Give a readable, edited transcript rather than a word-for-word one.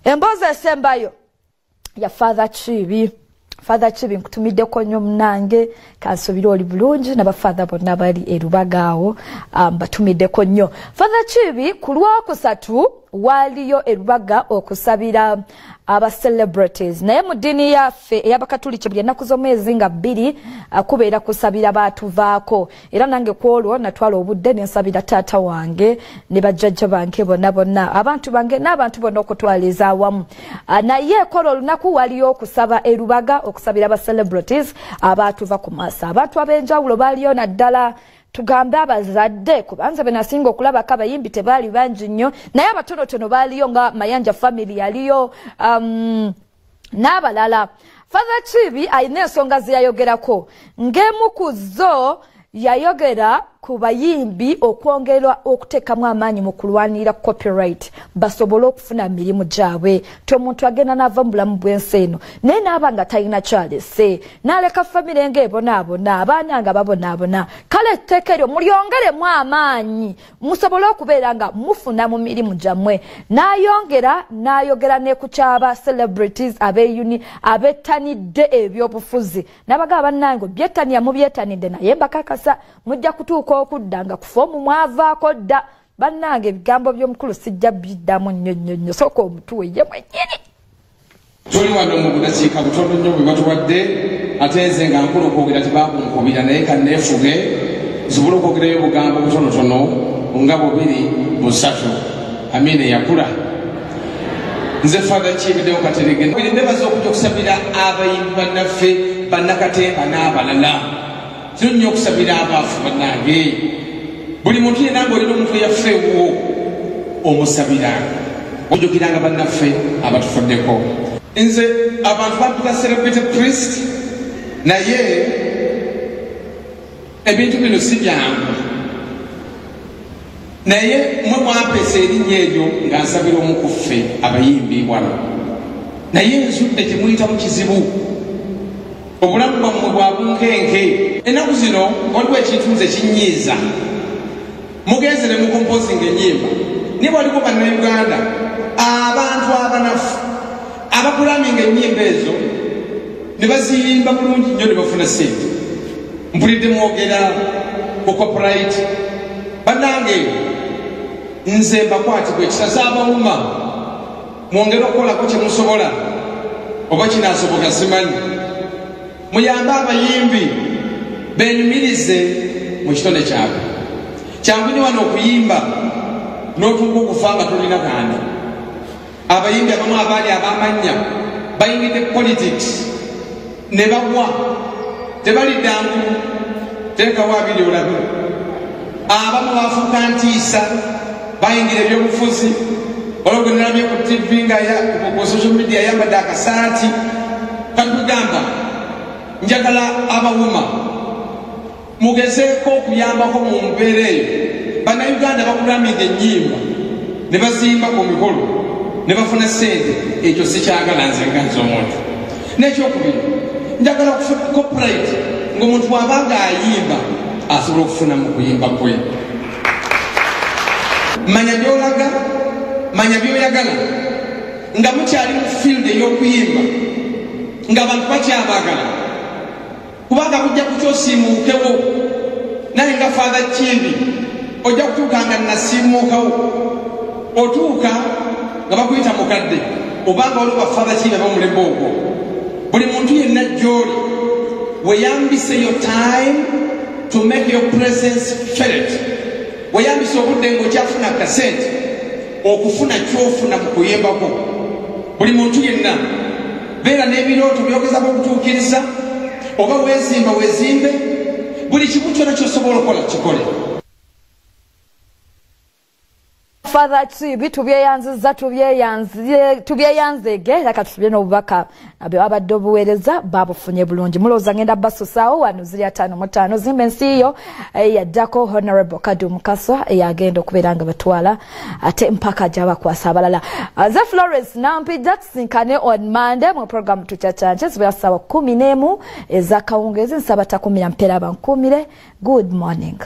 Emboozi esembayo ya Father Kiibi. Father Kiibi, nkutumiddeko nnyo munange, kansuubire oli bulungi n'abafather bonna bali e Rubaga awo, batumiddeko nnyo. Father Kiibi, ku Lwokusatu waaliyo e Rubaga okusabira aba celebrities, naye mu ddiini yaffe ey'Abakatuliki buli ennaku z'omwezi nga 2 kubeera kusabira baatuvaako. Era nange ku olwo natwala obudde ne nsabira taata wange ne bajjajja bange bonna bonna, abantu bange n'abantu bonna okutwaliza awamu. Naye kola olunaku waliyo okusaba e Rubaga okusabira aba celebrities abaatuva ku maaso. Abantu ab'enjawulo baaliyo, naddala tugambe abazadde, kubanza benasinga okulabako abayimbi tebaali bangi nnyo, naye abatonotono baaliyo nga Mayanja family yaliyo, n'abalala. Father Kiibi alina ensonga ze yayogerako, ng'emu ku zo yayogera ku bayimbi okwongera okuteekamu amaanyi mu kulwanirira copyright basobole okufuna mirimu gyabwe. Ti omuntu agenda n'ava mu bulamu bw'ensi eno naye n'aba nga talina kyalese, n'aleka famire ng'ebonaabona, abaana nga babonaabona. Kale etteeka eryo mulyongeremu amaanyi musobole okubeera nga mufuna mu mirimu gyammwe. N'ayongera n'ayogera ne ku kyaba celebrities ab'eyuni abettanidde ebyobufuzi, n'abagamba bannange byettanira mubyetanidde, naye mbakakasa mujja kutuuka okudda nga ku foomu mwavaako dda. Bannange ebigambo by'omukulu sijja biddamu nnyo nnyo nnyo, sooka omutuwe ye mwennyini. Tuli wano mu budakiika butono nnyo bwe batuwadde, ate nze nga nkulu okwogera tebakunkubira, naye kanneefuge nsobole okwogerayo obugambo butonotono nga 2 3. Amiina yakula. Nze Father Kiibi Deo Katerege, nebaza okujja okusabira abayimbi bannaffe bannakatemba n'abalala. Kino nnyo okusabira abaafu bannange. Buli muntu yenna ng'olina omuntu eyaffe ewuwo omusabiranga, ojjukiranga bannaffe abatufuddeko. Nze abantu bampita celebrity priest, naye ebintu bino si byangu, naye mwe mwampeesa erinnya eryo nga nsabira omu ku ffe abayimbi wano, naye nzudde temuyitamu kizibu. Obulamu bwammwe bwa bunkenke. Ennaku zino waliwo ekintu nze kinyiiza, mugenze ne mukomposinga ennyimba, naye waliwo Bannayuganda abantu abanafu abakulaminga ennyimba ezo ne baziyimba bulungi nnyo ne bafuna ssente. Mpulidde mwogera ku copyright. Bannange nze mbakwatibwa ekisa z'abawuma, mwongere okukolako kye musobola, oba kinaasoboka simanyi. Muyambe abayimbi beenyumirize mu kitone kyabwe. Kyangu nnyo wano okuyimba n'otuuka okufa nga tolina kantu. Abayimbi abamu abaali ab'amannya bayingidde politics ne bagwa, tebalidde ngulu, teekawo 2 olabe. Abamu bafuuka ntiisa, bayingira ebyobufuzi. Olwo gwe nalabye ku TV nga ku social media ayambadde akasaati. Katugamba njagala abawuma mugezeeko okuyambako mu mbeera eyo. Bannayuganda bakulamiga ennyimba ne bazimba ku mikolo ne bafuna ssente, ekyo sikyagala nze nga nze omuntu. N'ekyokubiri, njagala okufuna copyright ng'omuntu bw'aba ng'ayimba asobola okufuna mu kuyimba kwe. Manya by'olaga, manya by'oyagala, nga mukyali mu field ey'okuyimba, ng'abantu bakyabaagala, kubanga bujja kukyosiimuukewo. Naye nga Father Kiibi ojja kutuuka nga nasiimuukawo, otuuka nga bakuyita mukadde, obanga waliwo ba Father Kiibi ab'omulembe ogwo. Buli muntu yenna gy'oli weeyambise your time to make your presence felt. Weeyambise obudde ng'okyafuna akasente okufuna ky'ofuna mu kuyimbako. Buli muntu yenna beera n'ebirooto by'ogezaako okutuukiriza, oba weezimba weezimbe, buli kimu kyonna ky'osobola okukola kikole. Father Kiibi tubyeyanziza, tubyeyanzege, era katubye n'obubaka bwe babadde obuweereza babufunye bulungi. Mulowooza ngenda basusaawo wano ziri 55 zimba ensi yo yaddako Honorable Kadu Mukasa eyagenda okubeera nga batwala ate mpaka gy'abakwasa abalala. Ze Florence Nampijja, tusinkane on Monday mu program Tukyakyanke zibeera ssaawa 11 ez'akawungeezi. Nsaba takumira mpeera bankuumire. Good morning.